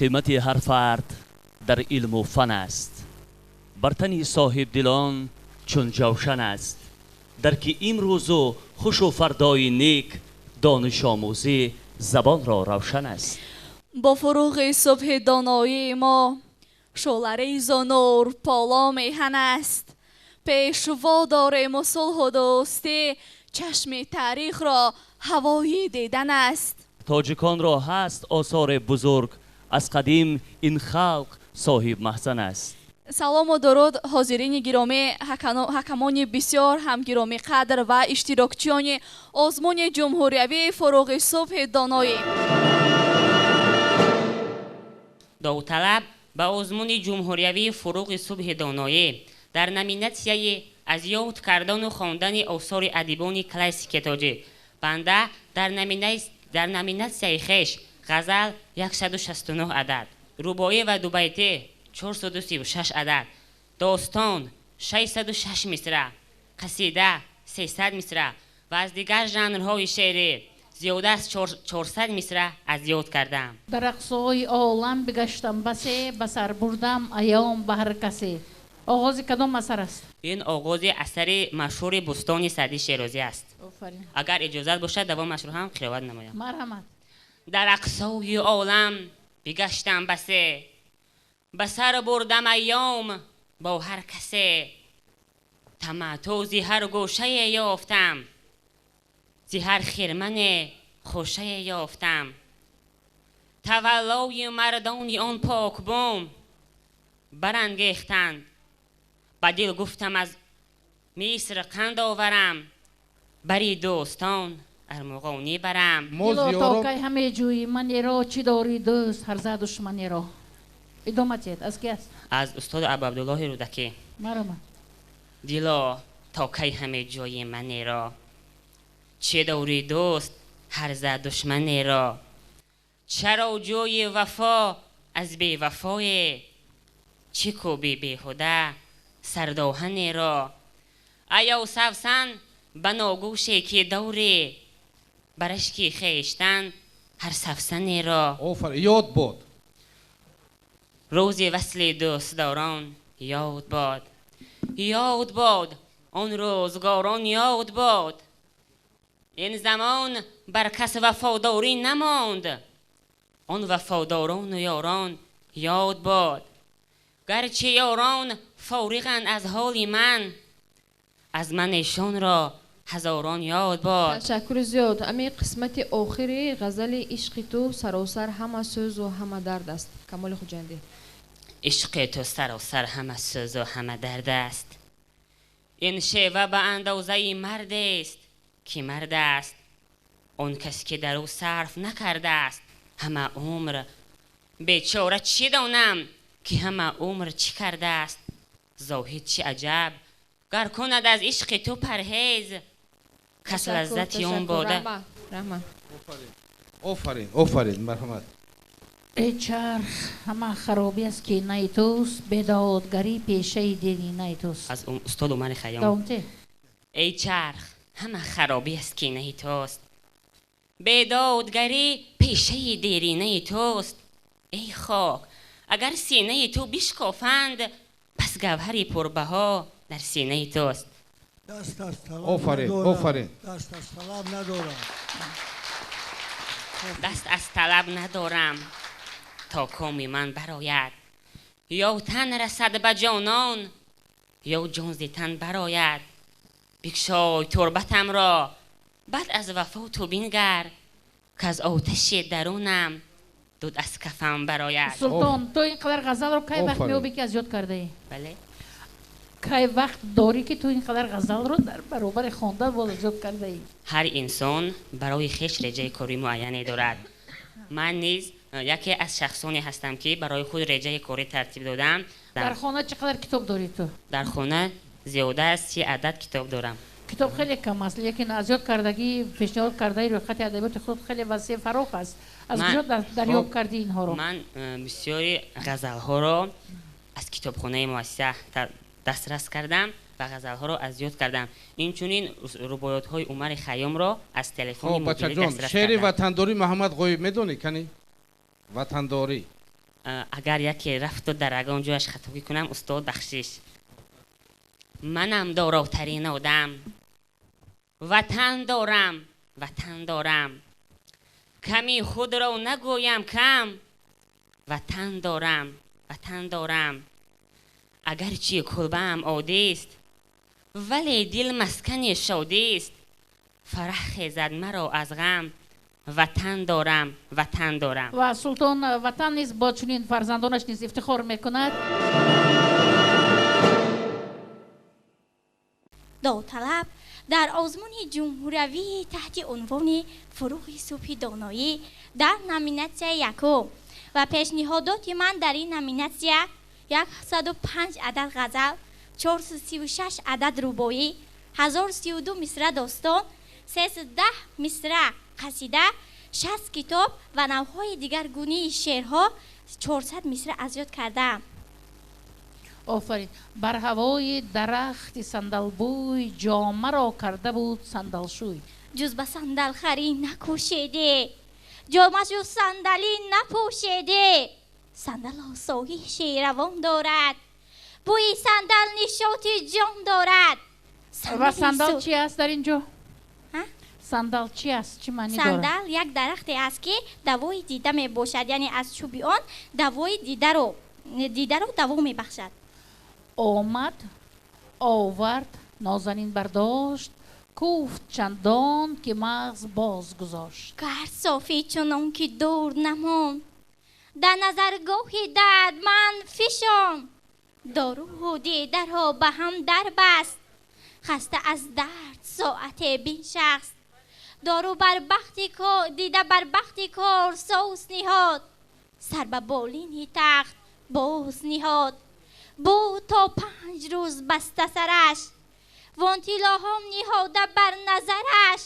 Қимати ҳар фард дар илму фан аст, бар тани соҳибдилон чун ҷавшан аст. Дар ки имрӯзу хушу фардои нек, донишомӯзӣ забонро равшан аст. Бо фуруғи субҳи доноии мо шӯъларезу нур поло меҳан аст. Пешво дорему сулҳу дӯстӣ, чашми таърихро ҳавои дидан аст. Тоҷиконро ҳаст осори бузург, аз қадим ин халқ соҳиб маҳзан аст. Салому дуруд, ҳозирини гиромӣ, ҳакамони бисёр ҳам гиромӣ қадр ва иштирокчиёни озмуни ҷумҳуриявии фуруғи субҳи доноӣ. Довталаб ба озмуни ҷумҳуриявии фуруғи субҳи доноӣ дар номинатсияи аз ёд кардану хондани осори адибони классики тоҷик банда дар номинатсияи хеш ғазал 169 адад, рубоӣ ва дубайтӣ 436 адад, достон 606 мисра, қасида 300 мисра ва аз дигар жанрҳои шеърӣ зиёда аз 400 мисра аз ёд кардам. Дар ақсои олам бигаштам басе, ба сар бурдам аём ба ҳар касе. Оғози кадом асар аст? Ин оғози асари машҳури Бӯстони Саъдии Шерозӣ аст. Офарин. Агар иҷозат бошад, давомашро ҳам қироат намоям. Марҳамат. Дар ақсои олам бигаштам басе, ба сар бурдам айём бо ҳар касе. Таматтӯ зи ҳар гӯшае ёфтам, зи ҳар хирмане хӯшае ёфтам. Таваллои мардони он покбум барангехтанд, ба дил гуфтам аз Миср қанд оварам, бари дӯстон армуғонӣ барам. Дило то кай ҳаме ҷӯӣ манеро, чӣ дорӣ дӯст ҳарза душманеро. Идома диҳед, аз ки аст? Аз устоди Абуабдуллоҳи Рӯдакӣ. Марҳамат. Дило то кай ҳаме ҷӯӣ манеро, чӣ дорӣ дӯст ҳарза душманеро. Чаро ҷӯи вафо аз бевафое, чӣ кӯби беҳуда сардоҳанеро. Аё савсан ба ногӯше ки дорӣ, бар ашки хештан ҳар савсанеро. Офарин, ёд бод. Рӯзи васли дӯстдорон ёд бод, ёд бод он рӯзгорон ёд бод. Ин замон бар кас вафодорӣ намонд, он вафодорону ёрон ёд бод. Гарчи ёрон фориғанд аз ҳоли ман, аз ман эшонро ҳазорон ёд бод. Ташаккури зиёд. Ами қисмати охири ғазали ишқи ту саросар ҳама сӯзу ҳама дард аст. Камоли Хуҷандӣ. Ишқи ту саросар ҳама сӯзу ҳама дард аст. Ин шева ба андозаи мардест ки мард аст, он кас ки дар ӯ сарф накардааст ҳама умр. Бечора чӣ донам ки ҳама умр чӣ кардааст. Зоҳид чӣ аҷаб гар кунад аз ишқи ту парҳез, кас лаззати он бода. Раҳмат. Офарин, офарин, марҳамат. Эй чарх, ҳама харобӣ аз кинаи туст, бедодгарӣ пешаи деринаи туст. Аз устод Умари Хайём. Давом диҳ. Эй чарх, ҳама харобӣ аз кинаи туст, бедодгарӣ пешаи деринаи туст. Эй хок, агар синаи ту бишкофанд, пас гавҳари пурбаҳо дар синаи туст. Даст аз талаб Офарин, надорам. Офарин. Даст аз талаб надорам. Даст аз талаб надорам то коми ман барояд, ё тан расад ба ҷонон, ё ҷон зи тан барояд. Бикшой турбатамро баъд аз вафо ту бингар, ки аз оташи дарунам дуд аз кафам барояд. Султон, ту ин қадар ғазалро кай вақт Офарин. меёбӣ ки аз ёд кардаӣ? Бале. Кай вақт дорӣ ки ту ин қадар ғазалро дар баробари хондан боз аз ёд кардаӣ? Ҳар инсон барои хеш реҷаи корӣ муайяне дорад. Ман низ яке аз шахсоне ҳастам ки барои худ реҷаи корӣ тартиб додам. Дар хона чӣ қадар китоб дорӣ ту? Дар хона зиёда аз 30 адад китоб дорам. Китоб хеле кам аст, лекин аз ёд кардагӣ, пешниҳод кардаи рӯйхати адабиёти худ хеле васеъ фарох аст. Аз куҷо дарёб кардӣ инҳоро? Ман бисёри ғазалҳоро аз китобхонаи муассиса дастрас кардам ва ғазалҳоро аз ёд кардам. Инчунин рубоётҳои Умари Хайёмро аз телефони Хоб, мобилӣ бачаҷон, дастрас шеъри кардам. ватандорӣ Муҳаммад Ғоиб медонӣ? Кани ватандорӣ. Агар яке рафту дар ягон ҷояш хатогӣ кунам, устод, бахшиш. Манам доротарин одам, ватан дорам, ватан дорам, ками худро нагӯям кам, ватан дорам, ватан дорам. Агарчи кулбаам одист, вале дил маскани шодист, фараҳ хезад маро аз ғам, ватан дорам, ватан дорам. Ва Султон ватан низ бо чунин фарзандонаш низ ифтихор мекунад. Довталаб дар озмуни ҷумҳуриявии таҳти унвони Фурӯғи субҳи доноӣ дар номинатсияи якум ва пешниҳодоти ман дар ин номинатсия 105 адад ғазал, 436 адад рубоӣ, 1032 мисра достон, 310 мисра қасида, 60 китоб ва навъҳои дигаргунии шеърҳо, 400 мисра аз ёд кардаам. Офарин. Бар ҳавои дарахти сандалбӯй ҷомаро карда буд сандалшӯй. Ҷуз ба сандалхарӣ накӯшеде, ҷома ҷуз сандалӣ напӯшеде, сандал осоиши равон дорад, бӯи сандал нишоти ҷон дорад. Ва сандал чи аст дар ин ҷо? Сандал чи аст? Чӣ маънӣ дорад? Сандал як дарахте аст, ки давои дида мебошад, яъне аз чӯби он давои дидаро даво мебахшад. Омад, овард, нозанин бардошт, куфт чандон, ки мағз боз гузошт. Кард софӣ чунон, ки дур намонд, дар назаргоҳи дардманд фишон, доруву дидаро ба ҳам дарбаст, хаста аз дард соате биншаст, дору бар бахти дида бар бахти кор соус ниҳод, сар ба болини тахт боз ниҳод, буд то 5 рӯз баста сараш, вон тиллоҳом ниҳода бар назараш,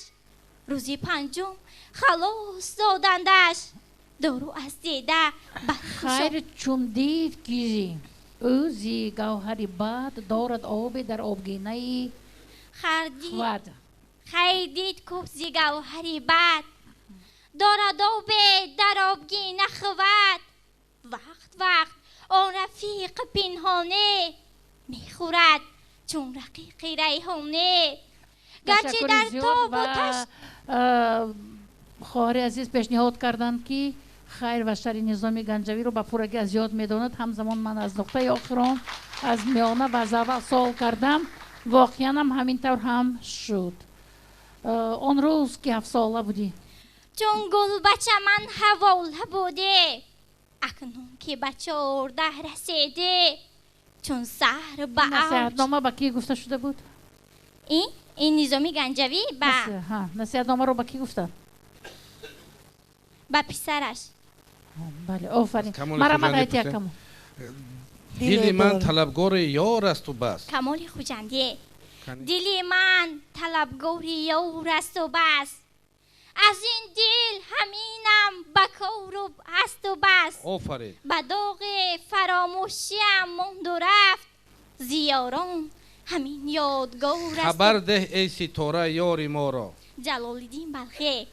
рӯзи панҷум халос додандаш, дору аз дида. Хайр чун дид, ки ӯ зи гавҳари бад дорад обе дар обгинаи хвад. Хайр дид, ку зи гавҳари бад дорад обе дар обгина хвад, вақт вақт он рафиқ пинҳоне мехӯрад чун рақиқи райҳоне, гарчи дар тобу ташт. Хоҳари азиз пешниҳод карданд, ки хайр ва шарри Низоми Ганҷавиро ба пуррагӣ аз ёд медонад. Ҳамзамон ман аз нуқтаи охирон, аз миёна ва аз аввал суол кардам, воқеан ҳам ҳамин тавр ҳам шуд. Он рӯз, ки ҳафтсола будӣ, чун гулбача ман ҳавола будӣ, акнун ки ба 14 расидӣ, чун саҳр ба насиҳатнома ба кӣ гуфта шуда буд? Ин Низоми Ганҷавӣ ба насиҳатномаро ба кӣ гуфтанд? Ба писараш. Бале, офарин. Марамад айтия, Камол. Дили ман талабгори ёр асту бас. Камоли Хуҷандӣ. Дили ман талабгори ёр асту бас, аз ин дил ҳаминам ба кору асту бас. Офарин. Ба доғи фаромӯшиам монду рафт, зиёрон ҳамин ёдгор аст. Хабар деҳ, эй ситора, ёри моро. Ҷалолиддин Балхӣ.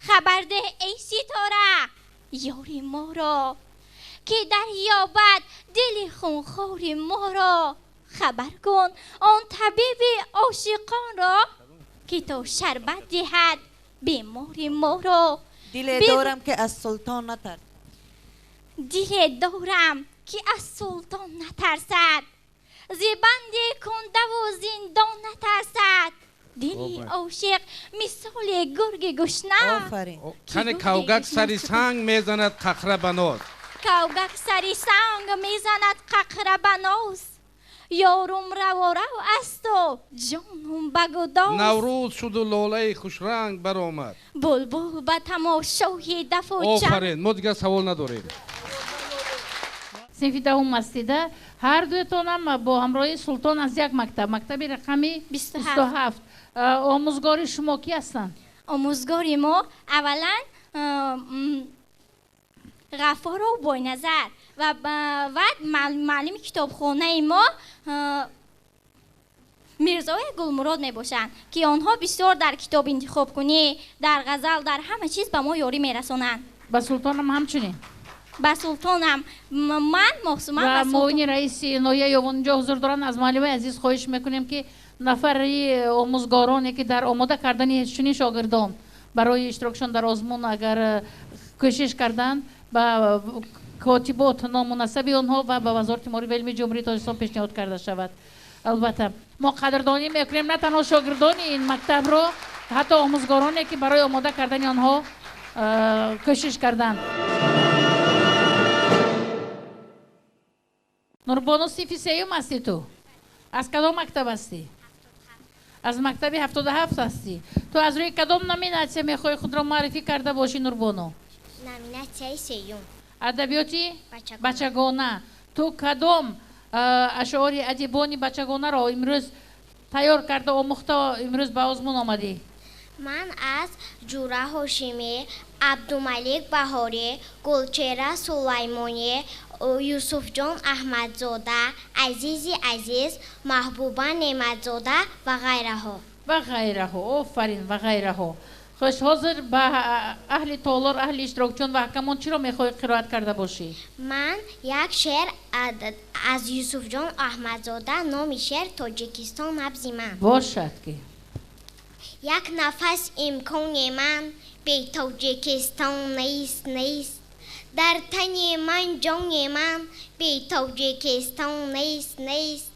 Хабар деҳ, эй ситора, ёри моро, ки дарёбад дили хунхори моро, хабар кун он табиби ошиқонро, ки то шарбат диҳад бемори моро. Диле дорам, ки аз султон натарсад. Диле дорам, ки аз султон натарсад, зи банди кундаву зиндон натарсад, дили ошиқ мисоли гурги гушна. Кани кавгак сари санг мезанад қақра ба ноз. Кавгак сари санг мезанад қақра ба ноз, ёрум раворав асту ҷонум ба гудоз. Наврӯз шуду лолаи хушранг баромад, булбул ба тамошои дафу. Офарин, мо дигар савол надорем. Синфи даҳум ҳастида, ҳар дуятонам бо ҳамроҳии Султон аз як мактаб, мактаби рақами 27. Омӯзгори шумо кӣ ҳастанд? Омӯзгори мо аввалан Ғаффоров Бойназар ва муаллими китобхонаи мо Мирзои Гулмурод мебошанд, ки онҳо бисёр дар китоб интихобкунӣ, дар ғазал, дар ҳама чиз ба мо ёрӣ мерасонанд. Ба Султонам ҳамчунин. Ба султонам ман Моҳсума ва муовини раиси ноҳияи Ёвон инҷо ҳузур доранд. Аз муаллимаи азиз хоҳиш мекунем, ки нафари омӯзгороне, ки дар омода кардани чунин шогирдон барои иштирокшон дар озмун агар кӯшиш карданд, ба котибот номунасаби онҳо ва ба Вазорати маориф ва илми Ҷумҳурии Тоҷикистон пешниҳод карда шавад. Албатта мо қадрдонӣ мекунем на танҳо шогирдони ин мактабро, ҳатто омӯзгороне, ки барои омода кардани онҳо кӯшиш карданд. Нурбону, синфи сеюм ҳастӣ ту? Аз кадом мактаб ҳастӣ? Аз мактаби 77 ҳастӣ. Ту аз рӯи кадом номинатсия мехоҳӣ худро муаррифӣ карда бошӣ, Нурбону? Номинатсияи сеюм. Адабиёти бачагона. Ту кадом ашъори адибони бачагонаро имрӯз тайёр карда, омӯхта имрӯз ба озмун омадӣ? Ман аз Ҷура Ҳошимӣ, Абдумалик Баҳорӣ, Гулчеҳра Сулаймонӣ, Юсуфҷон Аҳмадзода, Азизи Азиз, Маҳбуба Неъматзода ва ғайраҳо. Ва ғайраҳо. Офарин, ва ғайраҳо. Хуш, ҳозир ба аҳли толор, аҳли иштирокчиён ва ҳакамон чиро мехоҳӣ қироат карда бошӣ? Ман як шеър аз Юсуфҷон Аҳмадзода, номи шеър Тоҷикистон набзи ман. Бошад ки. Як нафас имкони ман бе Тоҷикистон нест, нест. Дар тани ман ҷони ман бе Тоҷикистон нест, нест.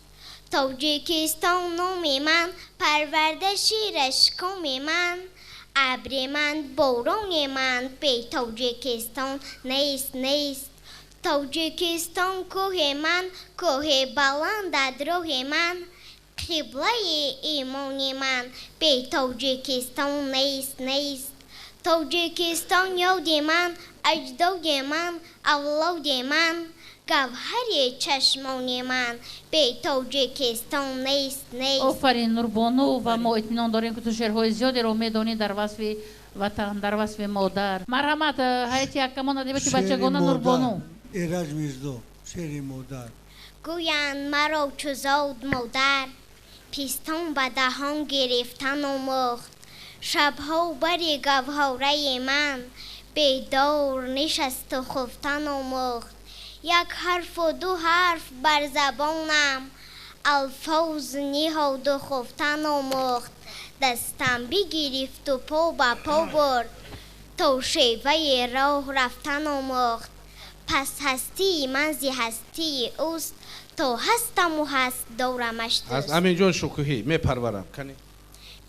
Тоҷикистон номи ман, парварда шираш коми ман, абри ман, борони ман бе Тоҷикистон нест, нест. Тоҷикистон кӯҳи ман, кӯҳи баландат роҳи ман, қиблаи имони ман бе Тоҷикистон нест, нест. Тоҷикистон ёди ман, аҷдоди ман, авлоди ман, гавҳари чашмони ман бе Тоҷикистон нест, нест. Офарин, Нурбону, ва мо итминон дорем, ки ту шеърҳои зиёдеро медонӣ дар васфи ватан, дар васфи модар. Марҳамат, ҳайати ҳакамон, адабиёти бачагона, Нурбону. Эраҷ Мирзо, шеъри модар. Гӯянд маро чу зод модар, пистон ба даҳон гирифтан омӯхт. Шабҳо бари гавҳораи ман бедор нишасту хуфтан омӯхт. Як ҳарфу ду ҳарф бар забонам алфоз ниҳоду хуфтан омӯхт. Дастам бигирифту по ба по бурд, то шеваи роҳ рафтан омӯхт. Пас ҳастии ман зи ҳастии ӯст, то ҳастаму ҳаст дорамаш дӯст. Аз Аминҷон Шукӯҳӣ мепарварам. Кани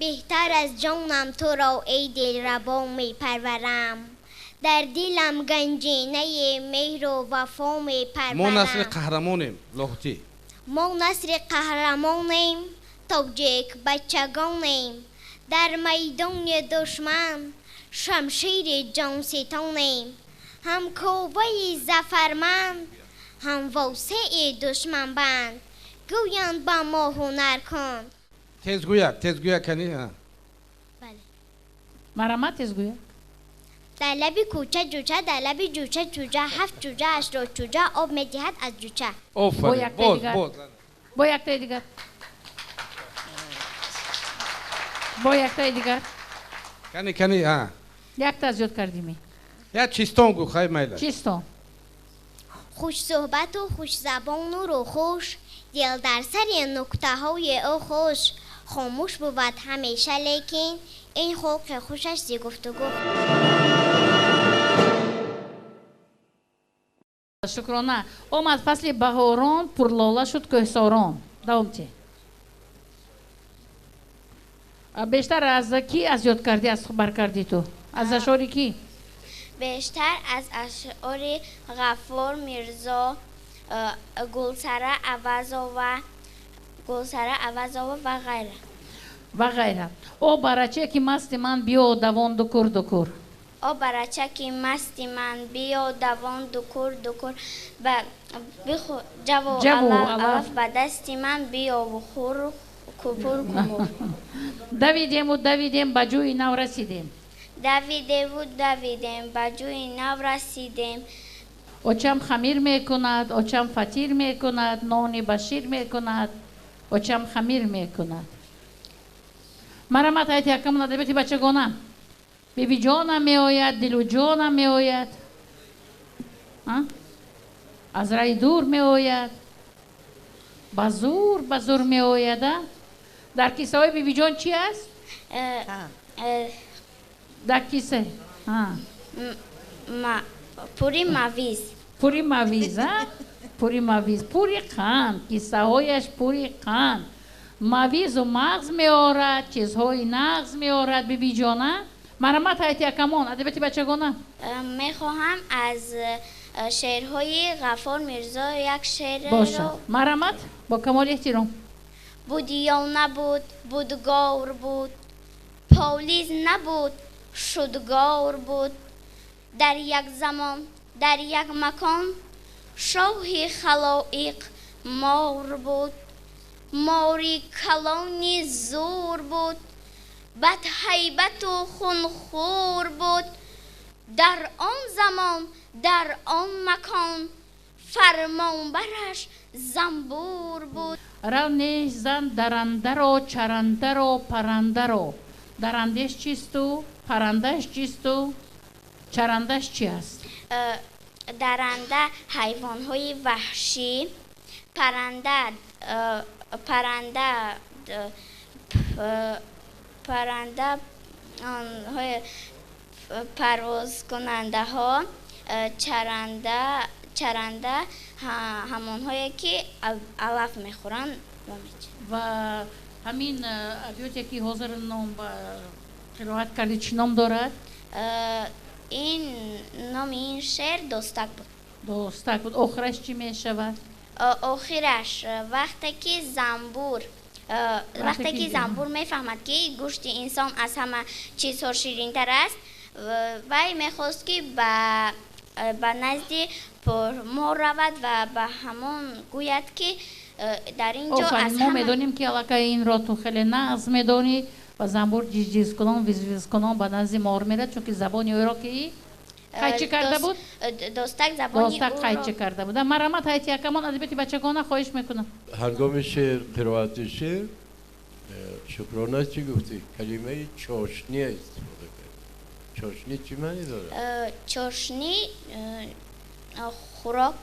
беҳтар аз ҷонам туро эй дилрабо мепарварам. Дар дилам ганҷинаи меҳру вафо мепарварам. Мо насли қаҳрамонем, Лоҳутӣ. Мо насли қаҳрамонем, тоҷик бачагонем. Дар майдони душман шамшири ҷонситонем. Ҳам коваи зафарманд, ҳам восеи душманбанд. Гӯянд ба мо ҳунар кун. Тезгӯяк, тезгӯяк кани. Бале. Марҳамат, тезгӯяк. Дар лаби кӯча ҷӯча, дар лаби ҷӯча ҷӯҷа, ҳафт ҷӯҷа ашро чӯҷа, об медиҳад аз ҷӯча. Офарин, боз, боз. Бо яктаи дигар. Бо яктаи дигар. Кани, кани, ҳа. Якта зиёд кардими. Я чистон гӯ, хай майла. Чистон. Хушсӯҳбату хушзабону рӯхуш, дил дар сари нуктаҳои ӯ хуш, хомӯш бувад ҳамеша, лекин ин хулқи хушаш зи гуфтугӯ. Шукрона. Омад фасли баҳорон, пурлола шуд кӯҳсорон. Давом те. Бештар аз кӣ аз ёд кардӣ, аз бар кардӣ ту? Аз ашъори кӣ? Бештар аз ашъори Ғафур Мирзо, Гулсара Авазова, Гулсара Авазова ва ғайра. Ва ғайра. О барача ки масти ман биё давон дукур дукур. О барача ки масти ман биё давон дукур дукур, ба бихӯр ҷаву алаф ба дасти ман биё хӯр купур кумур. Давидему давидем ба ҷӯи нав расидем. Давидеву давидем ба ҷӯи нав расидем. Очам хамир мекунад, очам фатир мекунад, нони ба шир мекунад, очам хамир мекунад. Марҳамат, ҳайати ҳакамон, адабиёти бачагона. Бибиҷонам меояд, Дилуҷонам меояд. Аз раи дур меояд, ба зур ба зур меояд. Дар кисаҳои бибиҷон чӣ аст? Дар киса пури мавиз. Пури мавиз, пури мавиз, пури қанд, кисаҳояш пури қанд, мавизу мағз меорад, чизҳои нағз меорад бибиҷона. Марҳамат ҳайати ҳакамон, адабиёти бачагона. Мехоҳам аз шеърҳои Ғаффор Мирзо як шеърро. Бошад, марҳамат, бо камоли эҳтиром. Буд ё набуд, будгор буд, полиз набуд, шудгор буд, дар як замон, дар як макон, шоҳи халоиқ мор буд, мори калони зур буд, бадҳайбату хунхӯр буд, дар он замон, дар он макон, фармонбараш занбур буд. Рав нест зан дарандаро, чарандаро, парандаро. Дарандеш чисту, парандаш чисту, чарандаш чи аст? Даранда ҳайвонҳои ваҳшӣ, паранда паранда паранда парвозкунандаҳо, чаранда чаранда ҳамонҳое ки алаф мехӯранд. Ва ҳамин абёте ки ҳозир ном қироат кардӣ чӣ ном дорад? Ин номи ин шеър Дӯстак буд. Дӯстак буд. Охираш чӣ мешавад? Охираш вақте ки занбур вақте ки занбур мефаҳмад, ки гӯшти инсон аз ҳама чизҳо ширинтар аст, вай мехост, ки ба назди мор равад ва ба ҳамон гӯяд, ки дар ин ҷо аз мо медонем, ки аллакай инро ту хеле нағз медонӣ. Ва занбур ҷизҷизкунон, визвизкунон ба назди мор мерад, чунки забони ӯро ки қайчӣ карда буд, Дӯстак забони Дӯстак қайчӣ карда буд. Марҳамат ҳайати ҳакамон, адабиёти бачагона, хоҳиш мекунам. Ҳангоми шеър, қироати шеър, Шукрона чӣ гуфтӣ? Калимаи чошни истифода кард. Чошни чӣ маъни дорад? Чошни хӯрок.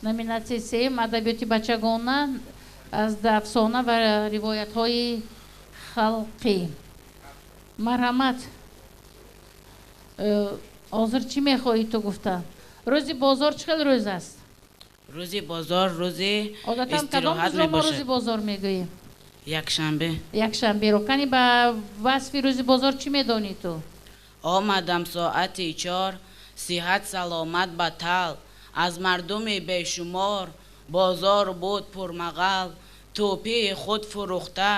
Номинатсияи сеюм адабиёти бачагона аз афсона ва ривоятҳои халқӣ. Марҳамат, ҳозир чӣ мехоҳӣ ту гуфта? Рӯзи бозор чӣ хел рӯз аст? Рӯзи бозор рӯзи одатан кадом истироҳат рӯзро мо рӯзи мебошад. Бозор мегӯем? Якшанбе. Якшанберо. Кани, ба васфи рӯзи бозор чӣ медонӣ ту? Омадам соати 4, сиҳат саломат батал, аз мардуми бешумор бозор буд пурмағал, тӯпии худ фурӯхта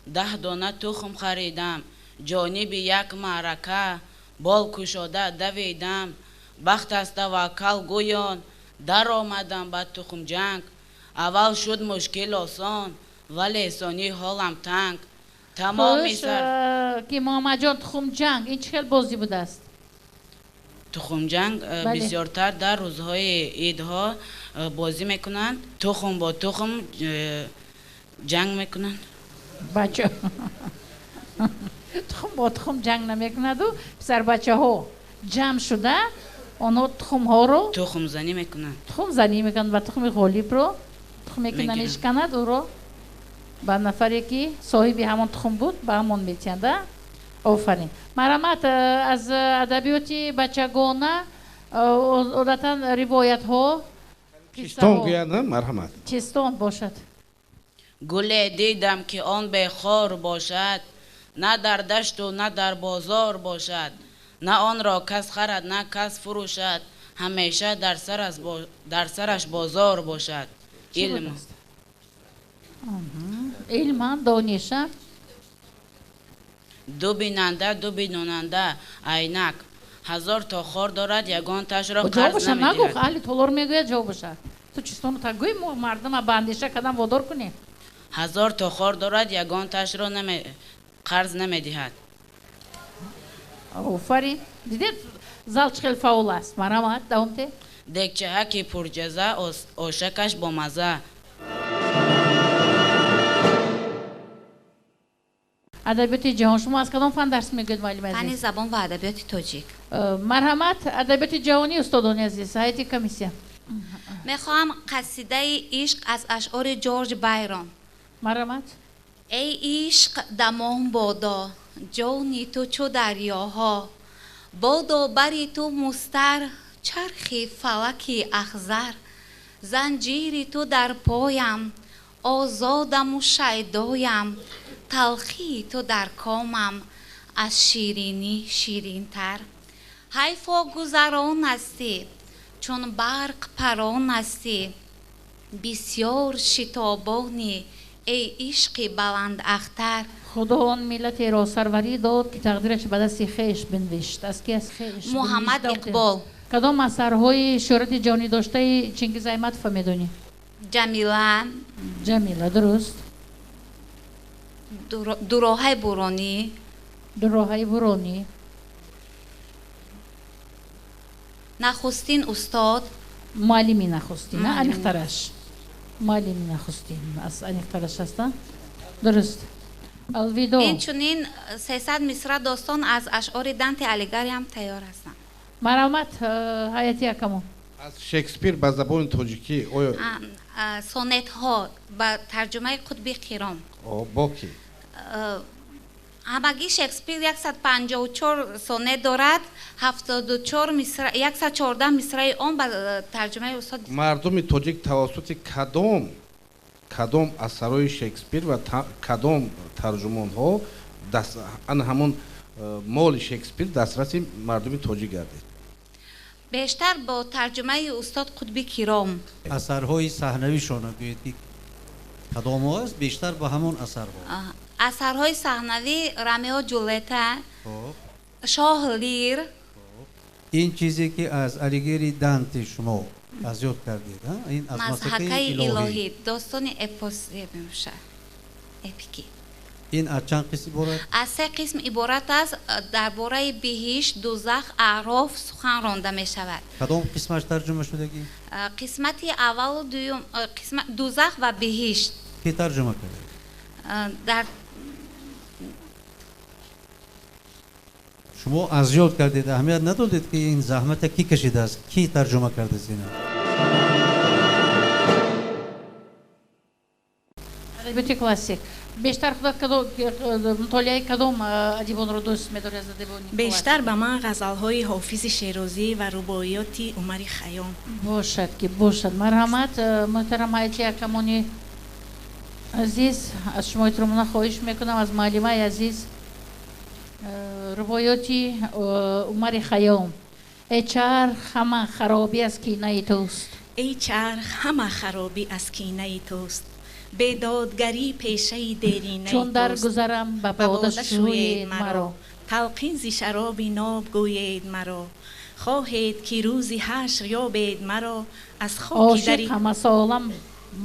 10 дона тухм харидам, ҷониби як маърака бол кушода давидам, бахт аз таваккал гӯён даромадам ба тухмҷанг, аввал шуд мушкил осон, вале сонӣ ҳолам танг, тамоми сар ки Муҳаммадҷон, тухмҷанг ин чӣ хел бозӣ будааст? Тухмҷанг бисёртар дар рӯзҳои идҳо бозӣ мекунанд, тухм бо тухм ҷанг мекунанд. Бача тухм бо тухм ҷанг намекунаду, писарбачаҳо ҷамъ шуда онҳо тухмҳоро тухмзанӣ мекунанд. Тухмзанӣ мекунанд ва тухми ғолибро, тухме ки намешиканад, ӯро ба нафаре ки соҳиби ҳамон тухм буд ба ҳамон метиҳанд. Офарин. Марҳамат, аз адабиёти бачагона одатан ривоятҳо. Чистон гӯяд, марҳамат. Чистон бошад. Гуле дидам, ки он бехор бошад, на дар дашту на дар бозор бошад, на онро кас харад, на кас фурӯшад, ҳамеша дар сараш бозор бошад. Илм. Илм, дониша. Ду бинанда, ду бинонанда, айнак 1000 то хор дорад, ягонташро қарз намедиҳад. Нагӯ, аҳли толор мегӯяд ҷавобаша. Ту чистону та гӯй, мо мардума ба андеша кадам водор кунем. 1000 то хор дорад, ягонташро қарз намедиҳад. Офарин. Дидед, зал чӣ хел фаъол аст. Марҳамат, давом те. Дегчаҳаки пурҷаза, ошакаш бомаза. Адабиёти ҷаҳон. Шумо аз кадом фан дарс мегӯед, муаллими азиз? Фани забон ва адабиёти тоҷик. Марҳамат, адабиёти ҷаҳонӣ, устодони азиз, ҳайати комиссия. Мехоҳам қасидаи ишқ аз ашъори Ҷорҷ Байрон. Марҳамат. Эй ишқ дамон бодо, ҷони ту чу дарёҳо, бодо бари ту мустар, чархи фалаки ахзар, занҷири ту дар поям, озодаму шайдоям, талхии ту дар комам, аз ширинӣ ширинтар. Ҳайфо гузарон ҳастӣ, чун барқ парон ҳастӣ, бисёр шитобонӣ, эй ишқи баландахтар. Худо он миллатеро сарварӣ дод, ки тақдираш ба дасти хеш бинвишт. Аз ки аз хеш? Муҳаммад Иқбол. Кадом асарҳои шӯҳрати ҷаҳонӣ доштаи Чингиз Айтматова медонӣ? Ҷамила. Ҷамила, дуруст. Дуроҳаи буронӣ. Дуроҳаи буронӣ. Нахустин устод. Муаллими нахустин, аниқтараш. Муаллими нахустин, аз аниқтараш аст, дуруст. Алвидо. Инчунин 300 мисра достон аз ашъори Данте Алигари ҳам тайёр ҳастанд. Марҳамат, ҳайати акамон. Аз Шекспир ба забони тоҷикӣ оё? Сонетҳо ба тарҷумаи Қутби Қиром. Бо ки? Ҳамагӣ Шекспир 154 сонет дорад, 74 мисра, 114 мисраи он ба тарҷумаи устод. Мардуми тоҷик тавассути кадом асарҳои Шекспир ва кадом тарҷумонҳо ан ҳамон моли Шекспир дастраси мардуми тоҷик гардид? Бештар бо тарҷумаи устод Қутби Киром. Асарҳои саҳнавишонро гӯед ки кадомҳо аст, бештар ба ҳамон асарҳо. Асарҳои саҳнавӣ Ромео Ҷулета, Шоҳ Лир. Ин чизе ки аз Алигери Данте шумо аз ёд кардед, ин аз Мазҳакаи илоҳӣ, достони эпосӣ мебошад, эпикӣ. Ин аз чанд қисм иборат? Аз се қисм иборат аст. Дар бораи биҳишт, дузах, аъроф сухан ронда мешавад. Кадом қисмаш тарҷума шудагӣ? Қисмати аввалу дуюм, дузах ва биҳишт. Ки тарҷума карда? Дар шумо аз ёд кардед, аҳамият надодед ки ин заҳмата кӣ кашидааст, кӣ тарҷума кардааст ина? Адабиёти классик. Бештар худат мутолиаи кадом адибонро дӯст медорӣ аз адибони классик? Бештар ба ман ғазалҳои Ҳофизи Шерозӣ ва рубоиёти Умари Хайём. Бошад ки бошад. Марҳамат, муҳтарам ҳайати акамони азиз, аз шумо эҳтиромона хоҳиш мекунам аз муаллимаи азиз рубоиёти Умари Хайём. Эй чарх ҳама харобӣ аз кинаи туст. Эй чарх ҳама харобӣ аз кинаи туст. Бедодгарӣ пешаи деринаи туст. Чун дар гузарам ба бода шӯед маро. Талқин зи шароби ноб гӯед маро. Хоҳед ки рӯзи ҳашр ёбед маро. Аз хоки ошиқ ҳамасолам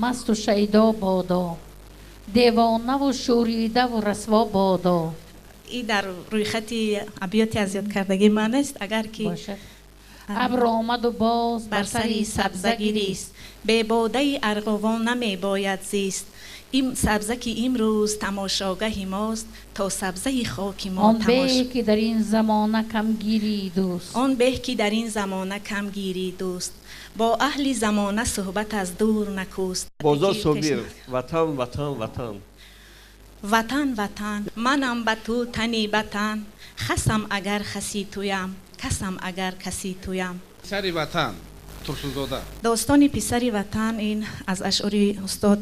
масту шайдо бодо. Девонаву шӯридаву расво бодо. И дар рӯйхати абёти аз ёдкардагии ман аст, агар ки абр омаду боз бар сари сабза гирист. Бебодаи арғувон намебояд зист. Ин сабза ки имрӯз тамошогаҳи мост, то сабзаи хоки мо Он беҳ ки дар ин замона камгирӣ дӯст. Он беҳ ки дар ин замона камгирӣ дӯст. Бо аҳли замона суҳбат аз дур накӯст. Бозор Собир, ватан, ватан, ватан. Ватан, ватан, манам ба ту тани батан, хасам агар хаси туям, касам агар каси туям. Писари ватан, Турсунзода. Достони писари ватан ин аз ашъори устод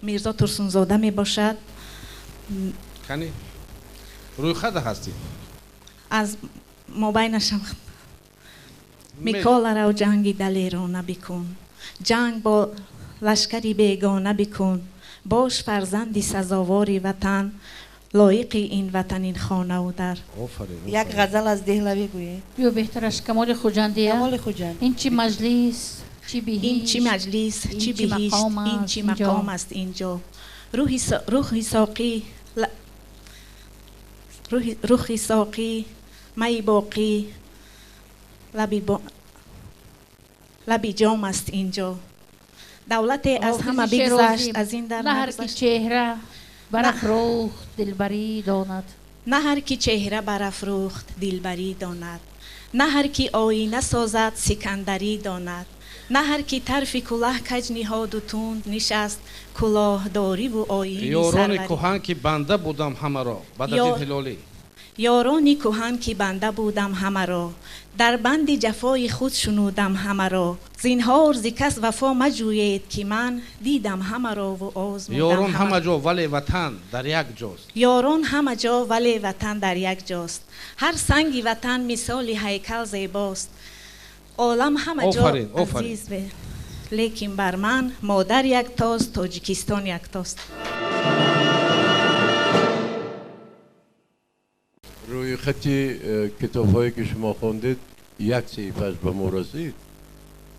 Мирзо Турсунзода мебошад. Кани? Рӯйхата ҳастӣ? Аз мобайнашам. Микола рав ҷанги далерона бикун, ҷанг бо лашкари бегона бикун, бош фарзанди сазовори ватан, лоиқи ин ватан ин хонаву дар. Як ғазал аз Деҳлавӣ гӯед. Биё беҳтараш Камоли Хуҷандия. Камоли Хуҷанд. Ин чӣ маҷлис, чӣ биҳишт, ин чӣ маҷлис, чӣ биҳишт, ин чӣ мақом аст инҷо. Рӯҳи соқӣ, рӯҳи соқӣ, майи боқӣ, лаби ҷом аст инҷо. Давлате аз ҳама бигзашт, аз ин дар на ҳар ки чеҳра Барафрӯхт дилбарӣ донад. На ҳар ки чеҳра барафрӯхт дилбарӣ донад, на ҳар ки оина созад сикандарӣ донад, на ҳар ки тарфи кулоҳ каҷ ниҳоду тунд нишаст кулоҳдориву оини Ёрони кӯҳан ки банда будам ҳамаро, Бадриддин Ҳилолӣ. Ёрони кӯҳан ки банда будам ҳамаро, дар банди ҷафои худ шунудам ҳамаро, зинҳор зи кас вафо маҷӯед ки ман дидам ҳамарову озмудам. Ёрон ҳама ҷо вале ватан дар як ҷост. Ёрон ҳама ҷо вале ватан дар як ҷост. Ҳар санги ватан мисоли ҳайкал зебост. Олам ҳама ҷо азиз, лекин бар ман модар яктост, Тоҷикистон яктост. Рӯи хати китобҳое ки шумо хондед як саҳифааш ба мо расид,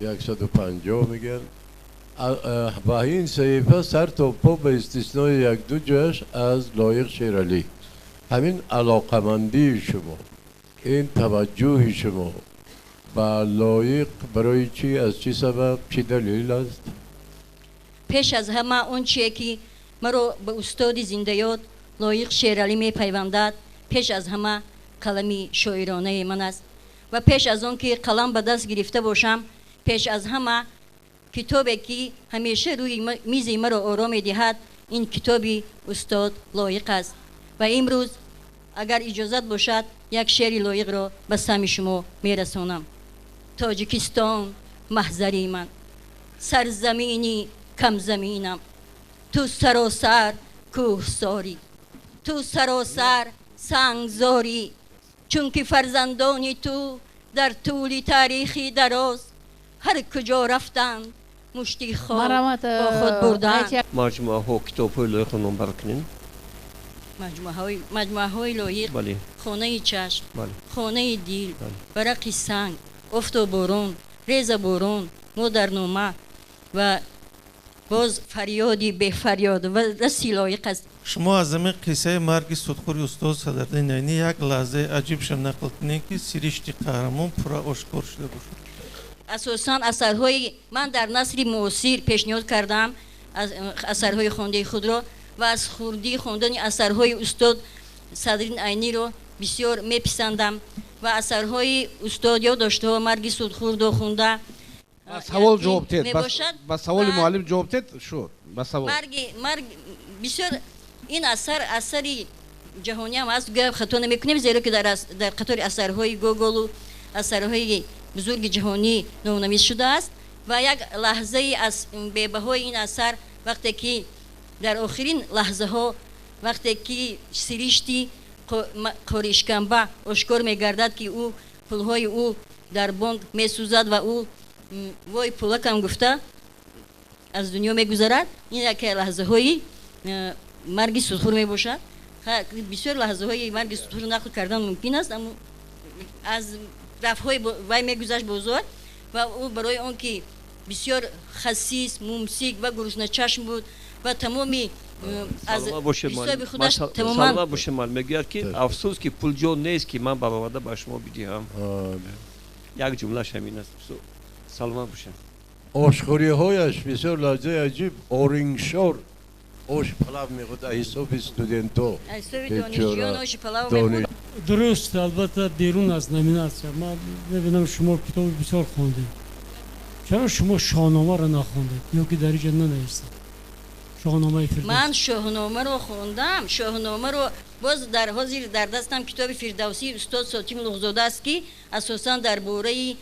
150 мегӯянд. Ва ин саҳифа сар то по ба истиснои як-ду ҷояш аз Лоиқ Шералӣ. Ҳамин алоқамандии шумо, ин таваҷҷӯҳи шумо ба Лоиқ барои чӣ, аз чӣ сабаб, чӣ далел аст? Пеш аз ҳама он чие ки маро ба устоди зиндаёд Лоиқ Шералӣ мепайвандад, пеш аз ҳама қалами шоиронаи ман аст. Ва пеш аз он ки қалам ба даст гирифта бошам, пеш аз ҳама китобе ки ҳамеша рӯи мизи маро оро медиҳад, ин китоби устод Лоиқ аст. Ва имрӯз агар иҷозат бошад, як шеъри Лоиқро ба самъи шумо мерасонам. Тоҷикистон маҳзари ман, сарзамини камзаминам, ту саросар кӯҳсорӣ, ту саросар сангзорӣ, чунки фарзандони ту дар тӯли таърихи дароз ҳар куҷо рафтанд мушти хок бо худ бурданд. Маҷмӯаҳо, китобҳои Лоиқро номбар кунем. Маҷмӯаҳои Лоиқ: Хонаи чашм, Хонаи дил, Варақи санг, Офтоборон, Резаборон, Модарнома ва боз фарёди бефарёд ва раси Лоиқ аст. Шумо аз ҳамин қиссаи марги судхӯри устод Садриддин Айнӣ як лаҳзаи аҷибшам нақл кунед, ки сиришти қаҳрамон пурра ошкор шуда бошад. Асосан асарҳои ман дар насри муосир пешниҳод кардам, асарҳои хондаи худро, ва аз хурдӣ хондани асарҳои устод Садриддин Айниро бисёр меписандам ва асарҳои устод ёд доштаҳо марги судхӯрдо хонда. Ба савол ҷавоб дед, ба саволи муаллим ҷавоб дед, шуд ба савол. Марг бисёр ин асар асари ҷаҳониам аст, гап хато намекунем, зеро ки дар қатори асарҳои Гоголу асарҳои бузурги ҷаҳонӣ номнавис шудааст. Ва як лаҳзаи аз бебаҳои ин асар, вақте ки дар охирин лаҳзаҳо, вақте ки сиришти қоришканба ошкор мегардад, ки ӯ пулҳои ӯ дар бонк месӯзад ва ӯ вой пулакам гуфта аз дунё мегузарад, ин яке лаҳзаҳои марги судхӯр мебошад. Бисёр лаҳзаҳои марги судхӯр нақл кардан мумкин аст, аммо аз рафҳои вай мегузашт бозор ва ӯ барои он ки бисёр хасис, мумсик ва гурусначашм буд ва тамоми аз ҳисоби худаш тамоман. Саломат бошед, муаллим. Мегӯяд ки афсӯс ки пул ҷо нест ки ман бароварда ба шумо бидиҳам. Як ҷумлаш ҳамин аст. Саломат бошед. Ошхӯриҳояш бисёр лаҳзаи аҷиб. Орингшор ош палав мехӯрд аз ҳисоби студентҳо. Дуруст, албатта берун аз номинатсия. Ман мебинам шумо китоби бисёр хондед. Чаро шумо Шоҳномаро нахондед ё ки дар инҷа нанавистед? Шоҳномаи Фирдавсӣ. Ман Шоҳномаро хондам. Шоҳномаро боз дар ҳозир дар дастам китоби Фирдавсии устод Сотим Луғзода аст, ки асосан дар бораи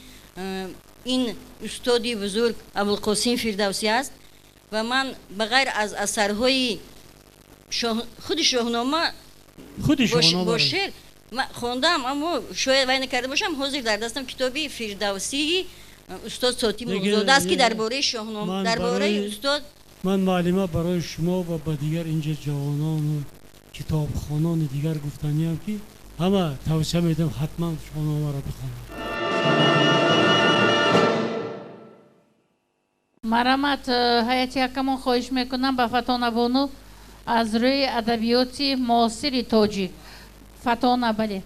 ин устоди бузург Абулқосим Фирдавсӣ аст. Ва ман ба ғайр аз асарҳои худи Шоҳнома бо шеър хондам, аммо шояд вай накарда бошам. Ҳозир дар дастам китоби Фирдавсии устод Сотим Луғзода аст, ки дар бораи Шоҳнома, дар бораи устод. Ман муаллима барои шумо ва ба дигар инҷа ҷавонону китобхонони дигар гуфтаниям, ки ҳама тавсия медиҳам ҳатман Шоҳномаро бихонанд. Марҳамат, ҳайати ҳакамон, хоҳиш мекунам ба Фатона бону аз рӯи адабиёти муосири тоҷик. Фатона, бале.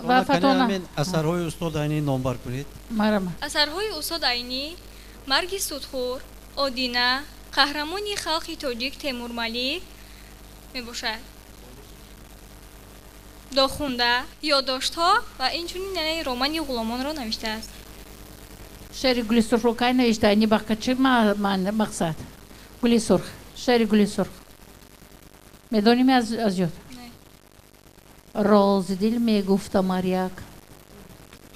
Ва Фатона асарҳои устод Айнӣ номбар кунед. Марҳамат. Асарҳои устод Айнӣ: Марги судхӯр, Одина, Қаҳрамони халқи тоҷик Темурмалик, мебошад. Дохунда, ёддоштҳо ва инчунин яъне романи ғуломонро навиштааст. Шеъри Гули сурхро кай навишта? Айни ба чӣ мақсад? Гули сурх, шеъри Гули сурх медонем аз ёд? Рози дил мегуфтам, ҳар як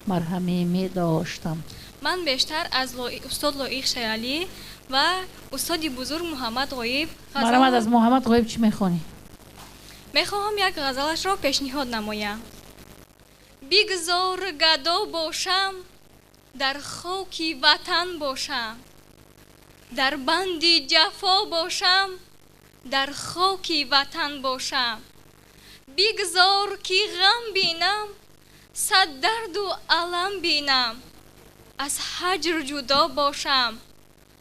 марҳаме медоштам. Ман бештар аз устод Лоиқ Шералӣ ва устоди бузург Муҳаммад Ғоиб. Марҳамат, аз Муҳаммад Ғоиб чӣ мехонӣ? Мехоҳам як ғазалашро пешниҳод намоям. Бигзор гадо бошам, дар хоки ватан бошам, дар банди ҷафо бошам, дар хоки ватан бошам. Бигзор ки ғам бинам, сад дарду алам бинам, аз ҳаҷр ҷудо бошам,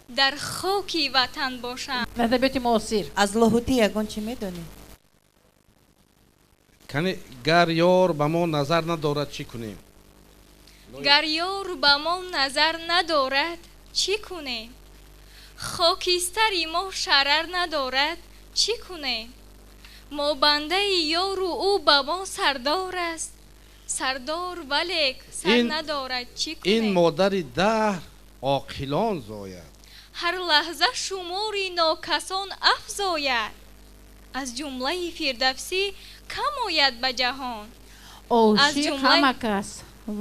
дар хоки ватан бошам. Адабиёти муосир. Аз Лоҳутӣ ягон чӣ медонӣ? Кани гар ёр ба мо назар надорад, чӣ кунем? Гар ёр ба мо назар надорад, чӣ кунем? Хокистари мо шарар надорад, чӣ кунем? Мо бандаи ёру ӯ ба мо сардор аст, сардор валек сар надорад, чӣ кунем? Ин модари даҳр оқилон зояд, ҳар лаҳза шумори нокасон афзояд, аз ҷумлаи Фирдавсӣ кам ояд ба ҷаҳон. Ошиқ ҳама кас,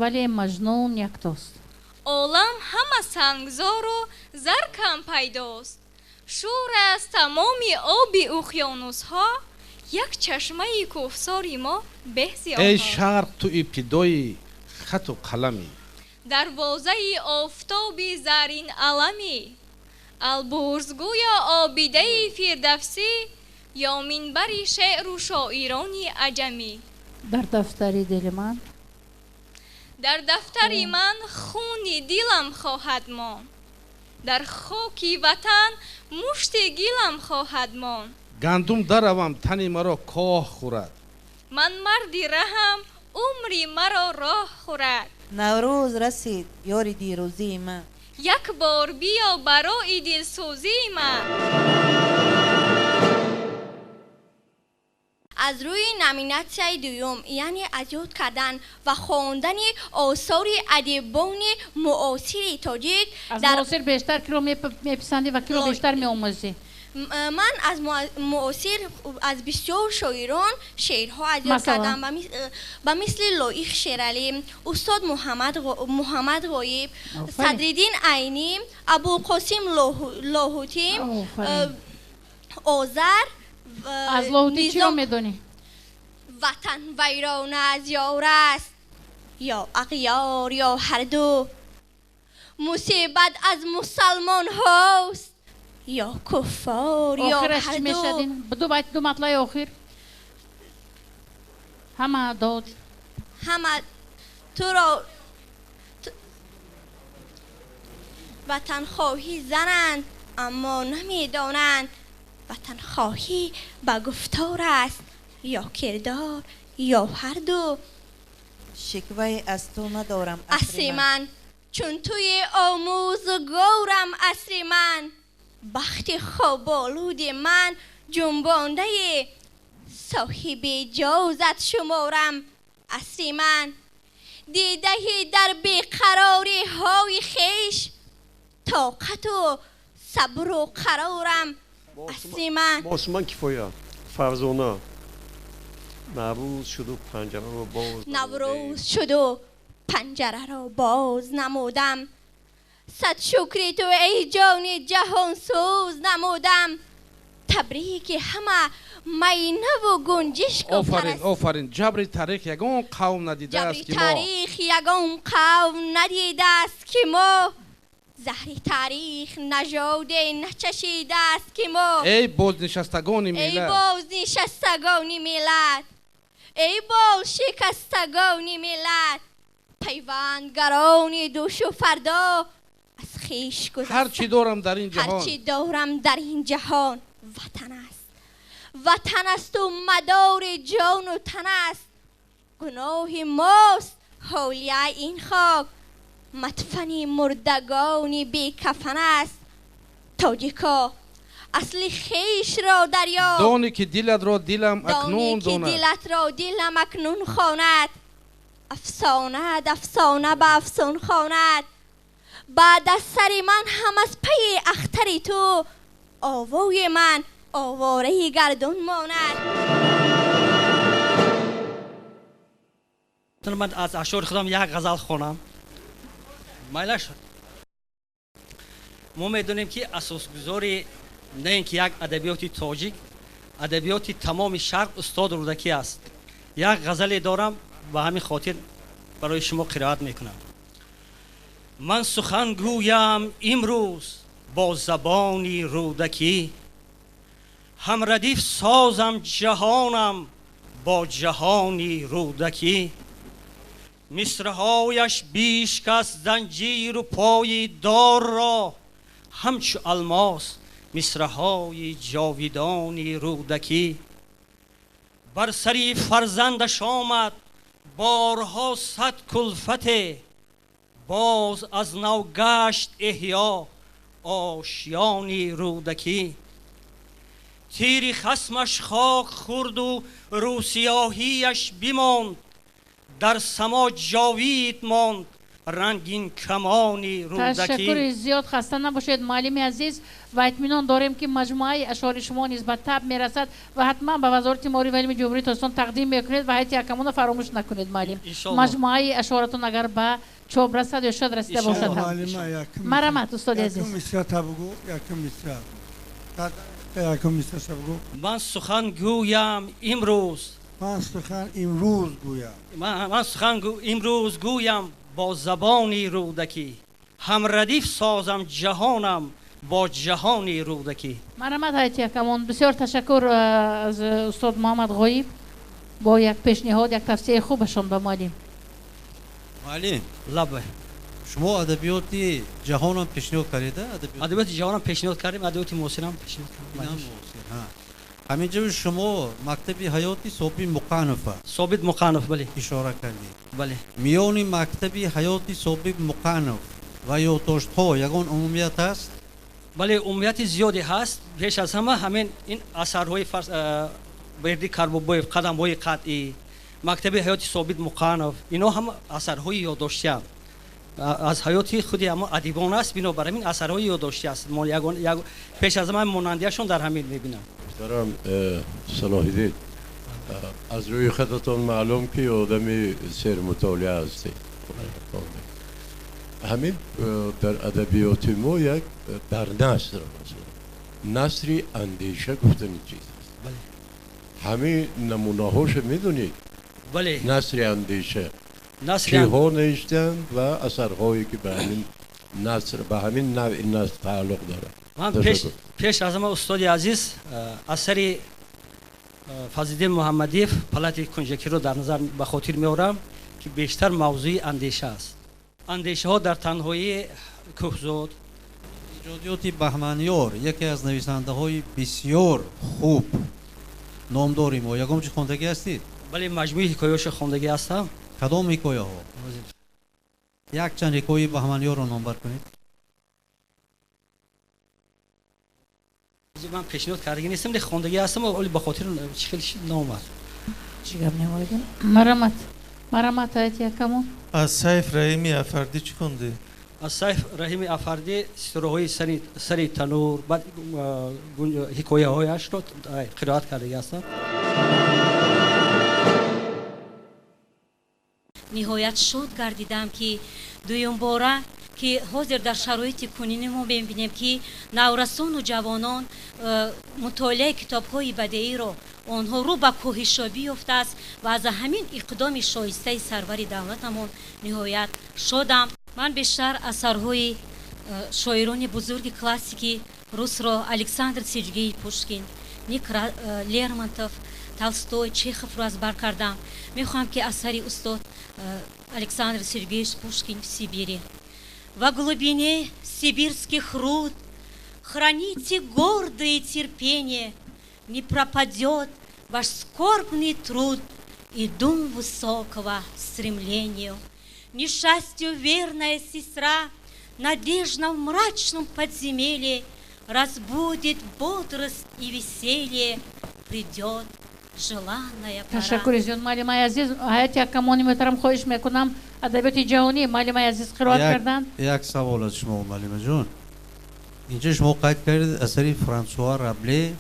вале Маҷнун яктост. Олам ҳама сангзору зар кам пайдост. Шӯр аз тамоми оби уқёнусҳо, як чашмаи кӯҳсори мо беҳзи эй онҳо. Шарқ, ту ибтидои хату қаламӣ, дарвозаи офтоби зарин аламӣ, Албурз гӯё обидаи Фирдавсӣ, ё минбари шеъру шоирони аҷамӣ. Дар дафтари дили ман, дар дафтари ман хуни дилам хоҳад монд, дар хоки ватан мушти гилам хоҳад монд. Гандум даравам, тани маро коҳ хӯрад, ман марди раҳам, умри маро роҳ хӯрад. Наврӯз расид, ёри дирӯзии ман, як бор биё барои дилсӯзии ман. Аз рӯи номинатсияи дуюм, яъне аз ёд кардан ва хондани осори адибони муосири тоҷик. Аз муосир бештар киро меписандӣ ва киро бештар меомӯзӣ? Ман аз муосир аз бисёр шоирон шеърҳо аз ёд кардам, ба мисли Лоиқ Шералӣ, устод Муҳаммад Ғоиб, Садриддин Айнӣ, Абулқосим Лоҳутӣ, Озар. Аз Лоҳутӣ чиро медонӣ? Ватан вайрона аз ёр аст, ё ағёр ё ҳарду, мусибат аз мусалмонҳост, ё куффор ё охираш чӣ ҳарду. мешавад? Ду байт, ду матлаи охир. Ҳама дод, ҳама туро ватанхоҳӣ зананд, аммо намедонанд ватанхоҳӣ ба гуфтор аст ё кирдор ё ҳарду. Шиквае аз ту надорам, асри ман, чун туи омӯзгорам, асри ман, бахти хоболуди ман ҷунбондаи соҳиби ҷозат шуморам, асри ман, дидаҳӣ дар беқарориҳои хеш тоқату сабру қарорам, асри ман. Осман кифоя, Фарзона. Наврӯз шуду панҷараро боз, Наврӯз шуду панҷараро боз намудам, сад шукри ту эй ҷони ҷаҳонсӯз намудам, табрики ҳама майнаву гунҷишку. Офарин, офарин. Ҷабри таърих ягон қавм надидааст ҷабри ки мо, таърих ягон қавм надидааст ки мо, заҳри таърих нажоде начашидааст ки мо. Эй бознишастагони эй миллат, бознишастагони миллат, эй болшикастагони миллат, пайвандгарони душу фардо, аз хеш ҳар чӣ дорам дар ин ҷаҳон, ҳарчи дорам дар ин ҷаҳон ватан аст, ватан асту мадори ҷону тан аст. Гуноҳи мост ҳолия ин хок, мадфани мурдагони бекафан аст. Тоҷико, Асли хешро дарёб. Дони ки дилатро дилам акнун донад. Дони ки донад. Дилатро дилам акнун хонад. Афсонад афсона ба афсун хонад. Баъд аз сари ман ҳам аз пайи ахтари ту овои ман овораи гардун монад. Ман аз ашъори худам як ғазал хонам. Майлаш. Мо медонем ки асосгузори на ин ки як адабиёти тоҷик, адабиёти тамоми шарқ устод Рӯдакӣ аст. Як ғазале дорам, ба ҳамин хотир барои шумо қироат мекунам. Ман сухан гӯям имрӯз бо забони Рӯдакӣ, ҳамрадиф созам ҷаҳонам бо ҷаҳони Рӯдакӣ. Мисраҳояш бишкаст занҷиру пои дорро, ҳамчу алмос мисраҳои ҷовидони Рӯдакӣ. Бар сари фарзандаш омад борҳо сад кулфате, боз аз нав гашт эҳё ошёни Рӯдакӣ. Тири хасмаш хок хӯрду рӯсиёҳияш бимонд, дар само ҷовид монд рангин камони Рӯдакӣ. Ташаккури зиёд, хаста набошед муаллими азиз, ва итминон дорем ки маҷмӯаи ашъори шумо низ ба таб мерасад ва ҳатман ба Вазорати маориф ва илми Ҷумҳурии Тоҷикистон тақдим мекунед ва ҳайати ҳакамонро фаромӯш накунед муаллим. Маҷмӯаи ашъоратон агар ба чоп расад ё шояд расида бошад ҳам. Марамат устоди азиз. Ман сухан гӯям имрӯз. Ман сухан имрӯз гӯям. Ман сухан имрӯз гӯям бо забони Рӯдакӣ, ҳамрадиф созам ҷаҳонам бо ҷаҳони Рӯдакӣ. Марамат ҳайати ҳакамон, бисёр ташаккур аз устод Муҳаммад Ғоиб бо як пешниҳод, як тавсияи хубашон ба муаллим. Муаллим, лаб шумо адабиёти ҷаҳонам пешниҳод кардед? Адабиёти ҷаҳонам пешниҳод кардем, адабиёти муосирам пешниҳод кардем. Ҳамин ҷо шумо мактаби ҳаёти Собит Муқанова, Собит Муқанов, бале, ишора кардед. Бале. Миёни мактаби ҳаёти Собит Муқанов ва ёддоштҳо ягон умумият ҳаст? Бале, умумияти зиёде ҳаст. Пеш аз ҳама ҳамин ин асарҳои Берди Карбобоев, қадамҳои қатъӣ, мактаби ҳаёти Собит Муқанов, ино ҳама асарҳои ёддоштианд. Аз ҳаёти худи ҳама адибон аст, бинобар ҳамин асарҳои ёддоштӣ аст. Пеш аз ҳама монандиашон дар ҳамин мебинам. Муҳтарам Салоҳиддин, аз рӯи хататон маълум ки одами сермутолиа ҳастед. Ҳамин дар адабиёти мо як дар наср, насри андеша гуфтани чиз аст. Ҳамин намунаҳошо медонед? Бале. Насри андеша киҳо навиштанд ва асарҳое ки ба ҳамин наср, ба ҳамин навъи наср тааллуқ дорад. Ман пеш аз ҳама устоди азиз асари Фазлиддин Муҳаммадиев палати кунҷакиро дар назар ба хотир меорам ки бештар мавзӯи андеша аст. Андешаҳо дар танҳоии кӯҳзод. Эҷодиёти Баҳманёр яке аз нависандаҳои бисёр хуб номдори мо. Ягон чи хондагӣ ҳастед? Бале, маҷмӯи ҳикояҳояшо хондагӣ ҳастам. Кадом ҳикояҳо? Якчанд ҳикояи Баҳманёрро номбар кунед. Ман пешниҳод кардагӣ нестам, лекин хондагӣ ҳастам, вале ба хотир чӣ хел наомад. Чӣ гап намоидем? Марамат, марамат ҳайати ҳакамон. Аз Сайф Раҳими Афардӣ чӣ хондӣ? Аз Сайф Раҳими Афардӣ ситораҳои сари танур, баъд ҳикояҳояшро қироат кардагӣ ҳастам. Ниҳоят шод гардидам, ки дуюмбора ки ҳозир дар шароити кунини мо мебинем, ки наврасону ҷавонон мутолиаи китобҳои бадеиро онҳо рӯ ба коҳишёбӣ ёфтааст ва аз ҳамин иқдоми шоистаи сарвари давлатамон ниҳоят шодам. Ман бештар асарҳои шоирони бузурги классики русро Александр Сергеевич Пушкин, Лермонтов, Толстой, Чеховро аз бар кардам. Мехоҳам ки асари устод Александр Сергеевич Пушкин в Сибири. Во глубине сибирских руд храните гордое терпение, не пропадет ваш скорбный труд и дум высокого стремлению. Несчастью верная сестра, надежна в мрачном подземелье, Разбудит бодрость и веселье, придет желанная пора. Ташаккури зиёд, муаллимаи азиз. Ҳайати ҳакамони муҳтарам, хоҳиш мекунам, адабиёти ҷаҳонӣ муаллимаи азиз қироат карданд. Як савол аз шумо, муаллимаҷон. Инҷа шумо қайд кардед асари Франсуа Рабле,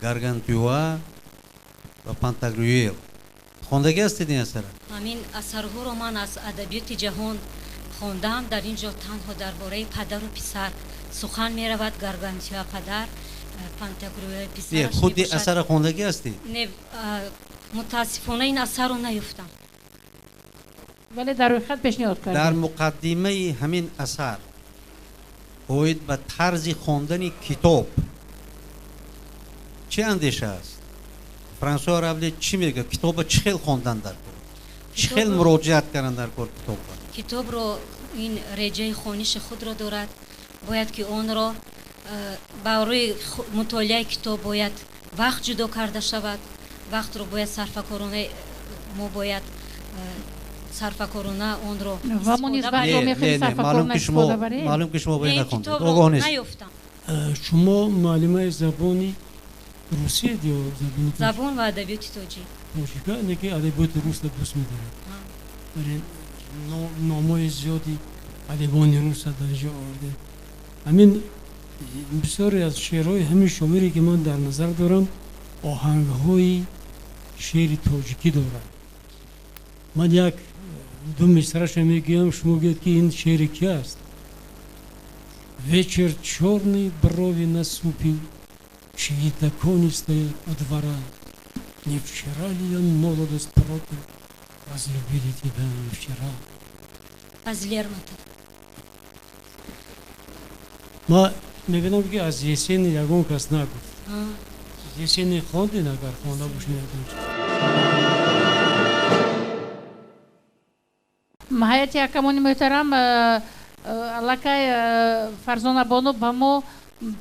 Гаргантюа ва Пантагрюел. Хондагӣ ҳастед ин асара? Ҳамин асарҳоро ман аз адабиёти ҷаҳон хондам. Дар ин ҷо танҳо дар бораи падару писар сухан меравад. Гаргантюа падар, Пантагрюел писараш. Худи асара хондагӣ ҳастед? Не, мутаассифона ин асарро наёфтам. Вале дар рӯйхат пешниҳод кардем. Дар муқаддимаи ҳамин асар оид ба тарзи хондани китоб чӣ андеша аст? Франсуа Рабле чӣ мегӯяд? Китобро чӣ хел хондан дар кор? Чӣ хел муроҷиат кардан дар кор китобро? Китобро ин реҷаи хониши худро дорад. Бояд ки онро барои мутолиаи китоб бояд вақт ҷудо карда шавад. Вақтро бояд сарфакорона, мо бояд сарфакорона онро ва мо низ вақтро мехоҳем сарфакорона истифода барем. Маълум ки шумо бояд нахондед, огоҳ нест. Шумо муаллимаи забони русия ё забони забон ва адабиёти тоҷик? Тоҷика, не ки адабиёти русро дӯст медорад. Вале номҳои зиёди адибони русро дар инҷо овардем. Ҳамин бисёре аз шеърҳои ҳамин шоире ки ман дар назар дорам оҳангҳои шеъри тоҷикӣ дорад. Ман як ду мисраша мегӯям, шумо гӯед ки ин шеъри ки аст. Вечер черный брови насупил, чьи-то кони стоят у двора. Не вчера ли я молодость пропил, возлюбили тебя не вчера. Аз Лермонтов. Ма мебинам ки аз Есенин ягон кас нагуфт. Есенин хондин, агар хонда бошед ягон чиз. Ҳайати ҳакамони муҳтарам, аллакай Фарзона бону ба мо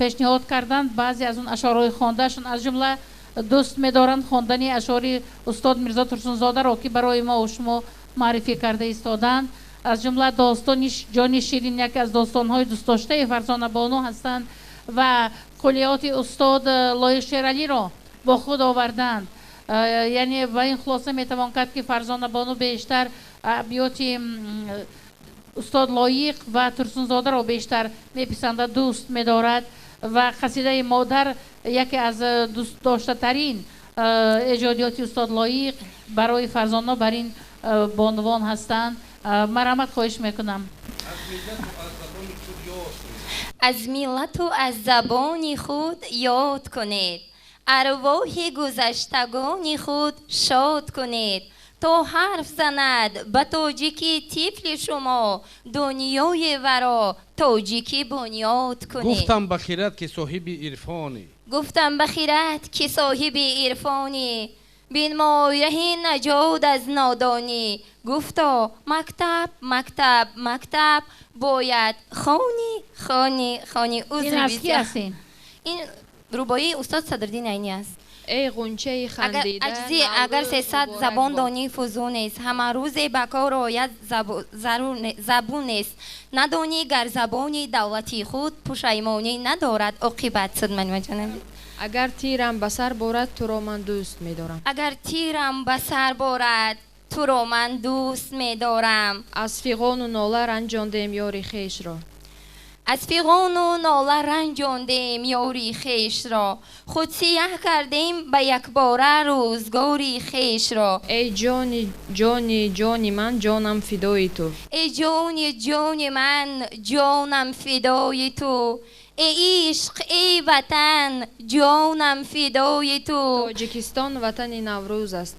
пешниҳод карданд баъзе аз он ашъорҳои хондаашон, аз ҷумла дӯст медоранд хондани ашъори устод Мирзо Турсунзодаро, ки барои мо шумо муаррифӣ карда истоданд. Аз ҷумла достони ҷони ширин яке аз достонҳои дӯстдоштаи Фарзона бону ҳастанд ва куллиёти устод Лоиқ Шералиро бо худ оварданд. Яъне ба ин хулоса метавон кард ки Фарзона бону бештар абёти устод Лоиқ ва Турсунзодаро бештар меписандад, дӯст медорад ва қасидаи модар яке аз дӯстдоштатарин эҷодиёти устод Лоиқ барои Фарзона бар ин бонувон ҳастанд. Марҳамат, хоҳиш мекунам. Аз миллату аз забони худ ёд кунед, арвоҳи гузаштагони худ шод кунед, то ҳарф занад ба тоҷикӣ тифли шумо, дунёи варо тоҷикӣ бунёд кунед. Гуфтам ба хират ки соҳиби ирфонӣ, гуфтам ба хират ки соҳиби ирфонӣ, бинмой раҳи наҷот аз нодонӣ. Гуфто мактаб, мактаб, мактаб бояд хони, хони, хони. Ин аз ки аст ин? Ин рубоии устод Садриддин Айнӣ аст. Эй ғунчаи хандида, аҷзӣ агар 300 забон донӣ фузун нест, ҳама рӯзе ба кор ояд забун нест. Надонӣ гар забони давлати худ, пушаймонӣ надорад оқибат. Судманмаҷонам. Агар тирам ба сар борад, туро ман дӯст медорам. Агар тирам ба сар борад, туро ман дӯст медорам. Аз фиғону нола ранҷондем ёри хешро. Аз фиғону нола ранҷондем ёри хешро. Худ сиёҳ кардем ба якбора рӯзгори хешро. Эй ҷони ҷони ҷони ман, ҷонам фидои ту. Эй ҷони ҷони ман, ҷонам фидои ту. Эй ишқ, эй ватан, ҷонам фидои ту. Тоҷикистон ватани Наврӯз аст.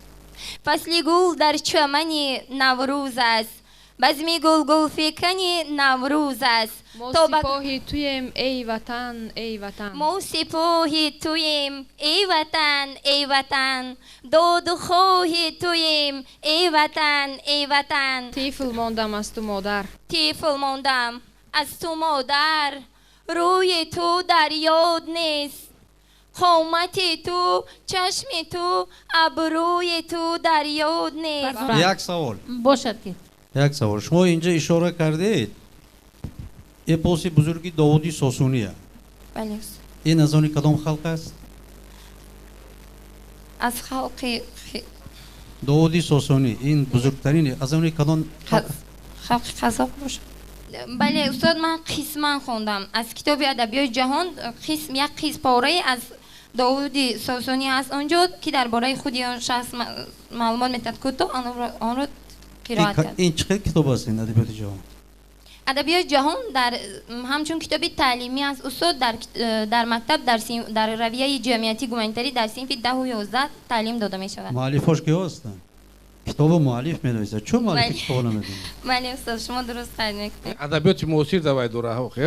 Фасли гул дар чамани Наврӯз аст. Базми гулгулфикани Наврӯз аст. Мо сипоҳи туем, эй ватан, эй ватан. Мо сипоҳи туем, эй ватан, эй ватан. Додухоҳи туем, эй ватан, эй ватан. Тифл мондам аз ту модар. Тифл мондам аз ту модар. Рӯи ту дар ёд нест. Қомати ту, чашми ту, абрӯи ту дар ёд нест. Як савол. Бошад ки. Як савол. Шумо инҷа ишора кардед эпоси бузурги Довуди Сосуния. Бале. Ин аз они кадом халқ аст? Аз халқи Довуди Сосонӣ. Ин бузургтарин аз они кадом халқи қазоқ бошад. Бале устод, ман қисман хондам аз китоби адабиёти ҷаҳон, қисм як қисм порае аз Довуди Сосонӣ ҳаст онҷо, ки дар бораи худи он шахс маълумот метиҳад, кӯтоҳ онро қироат кард. Ин чӣ хел китоб аст, ин адабиёти ҷаҳон? Адабиёти ҷаҳон дар ҳамчун китоби таълимӣ аст устод, дар мактаб дар равияи ҷамъиятӣ гуманитарӣ дар синфи 10 ва 11 таълим дода мешавад. Муаллифош киҳо ҳастанд? Китобо муаллиф менависад, чун муаллифи китобо намедонад? Бале устод, шумо дуруст қайд мекунед. Адабиёти муосир давай дора охи.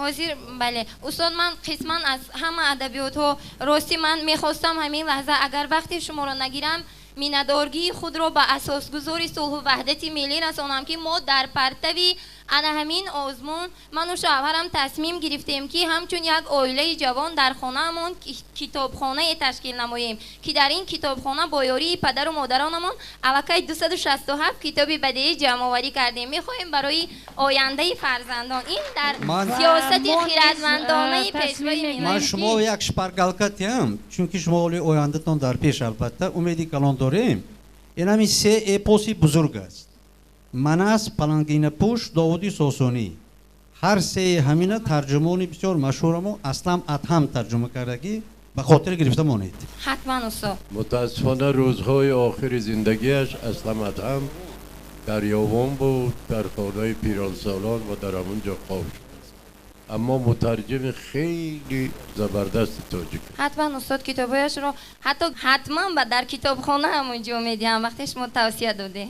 Ҳозир бале устод, ман қисман аз ҳама адабиётҳо. Ростӣ, ман мехостам ҳамин лаҳза, агар вақти шуморо нагирам, миннатдоргии худро ба асосгузори сулҳу ваҳдати миллӣ расонам, ки мо дар партави ана ҳамин озмун, ману шавҳарам тасмим гирифтем, ки ҳамчун як оилаи ҷавон дар хонаамон китобхонае ташкил намоем, ки дар ин китобхона бо ёрии падару модаронамон аллакай 267 китоби бадеӣ ҷамъоварӣ кардем. Мехоҳем барои ояндаи фарзандон ин дар сиёсати хирадмандонаи пешвои миллат. Ман шумо як шпаргалка тиҳам, чунки шумо оли ояндатон дар пеш, албатта, умеди калон дорем. Ин ҳамин се эпоси бузург аст: Манас, Палангинапӯш, Довуди Сосонӣ. Ҳар сеи ҳамина тарҷумони бисёр машҳурамо Аслам Адҳам тарҷума кардагӣ, ба хотир гирифта монед. Ҳатман устод. Мутаассифона, рӯзҳои охири зиндагиаш Аслам Адҳам дар ёвон буд, дар хонаи пиронсолон, ва дар ҳамон ҷо хоб шуд, аммо мутарҷими хеле забардасти тоҷик. Ҳатман устод, китобҳояшро ҳатто ҳатман ба дар китобхона ҳамон ҷо медиҳам, вақте шумо тавсия додед.